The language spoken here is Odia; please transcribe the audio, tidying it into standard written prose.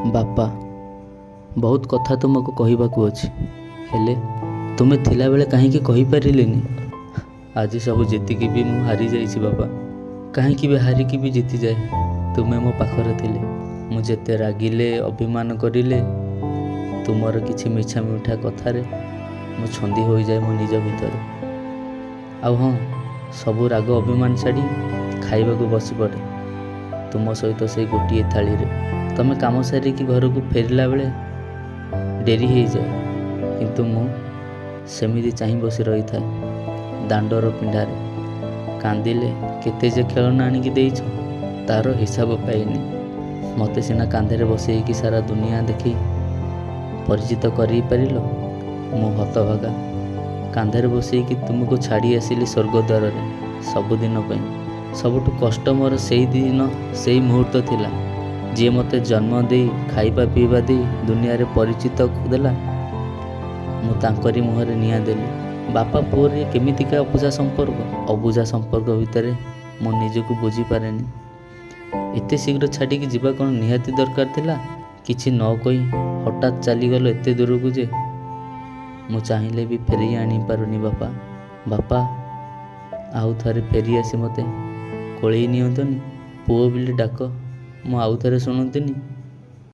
ବାପା, ବହୁତ କଥା ତୁମକୁ କହିବାକୁ ଅଛି, ହେଲେ ତୁମେ ଥିଲାବେଳେ କାହିଁକି କହିପାରିଲିନି? ଆଜି ସବୁ ଜିତିକି ବି ମୁଁ ହାରିଯାଇଛି ବାପା। କାହିଁକି ବି ହାରିକି ବି ଜିତିଯାଏ ତୁମେ ମୋ ପାଖରେ ଥିଲେ। ମୁଁ ଯେତେ ରାଗିଲେ, ଅଭିମାନ କରିଲେ, ତୁମର କିଛି ମିଠା ମିଠା କଥାରେ ମୁଁ ଛନ୍ଦି ହୋଇଯାଏ ମୋ ନିଜ ଭିତରେ। ଆଉ ହଁ, ସବୁ ରାଗ ଅଭିମାନ ଛାଡ଼ି ଖାଇବାକୁ ବସିପଡ଼େ ତୁମ ସହିତ ସେଇ ଗୋଟିଏ ଥାଳିରେ। ତମେ କାମ ସାରିକି ଘରକୁ ଫେରିଲା ବେଳେ ଡେରି ହେଇଯାଏ, କିନ୍ତୁ ମୁଁ ସେମିତି ଚାହିଁ ବସି ରହିଥାଏ ଦାଣ୍ଡର ପିଣ୍ଡାରେ। କାନ୍ଦିଲେ କେତେ ଯେ ଖେଳନା ଆଣିକି ଦେଇଛ ତାର ହିସାବ ପାଇନି। ମୋତେ ସିନା କାନ୍ଧରେ ବସେଇକି ସାରା ଦୁନିଆ ଦେଖି ପରିଚିତ କରେଇ ପାରିଲ, ମୁଁ ହତଭାଗା। କାନ୍ଧରେ ବସେଇକି ତୁମକୁ ଛାଡ଼ି ଆସିଲି ସ୍ୱର୍ଗଦ୍ୱାରରେ ସବୁଦିନ ପାଇଁ। ସବୁଠୁ କଷ୍ଟ ମୋର ସେଇ ଦିନ, ସେଇ ମୁହୂର୍ତ୍ତ ଥିଲା। ଯିଏ ମୋତେ ଜନ୍ମ ଦେଇ, ଖାଇବା ପିଇବା ଦେଇ ଦୁନିଆରେ ପରିଚିତ ଦେଲା, ମୁଁ ତାଙ୍କରି ମୁହଁରେ ନିଆଁ ଦେଲି। ବାପା ପୁଅରେ କେମିତିକା ଅବୁଝା ସମ୍ପର୍କ। ଅବୁଝା ସମ୍ପର୍କ ଭିତରେ ମୁଁ ନିଜକୁ ବୁଝିପାରେନି। ଏତେ ଶୀଘ୍ର ଛାଡ଼ିକି ଯିବା କ'ଣ ନିହାତି ଦରକାର ଥିଲା? କିଛି ନ କହି ହଠାତ୍ ଚାଲିଗଲ ଏତେ ଦୂରକୁ ଯେ ମୁଁ ଚାହିଁଲେ ବି ଫେରେଇ ଆଣିପାରୁନି ବାପା। ବାପା, ଆଉ ଥରେ ଫେରି ଆସି ମୋତେ କୋଳେଇ ନିଅନ୍ତନି? ପୁଅ ବୋଲି ଡାକ ମୁଁ ଆଉ ଥରେ ଶୁଣନ୍ତିନି?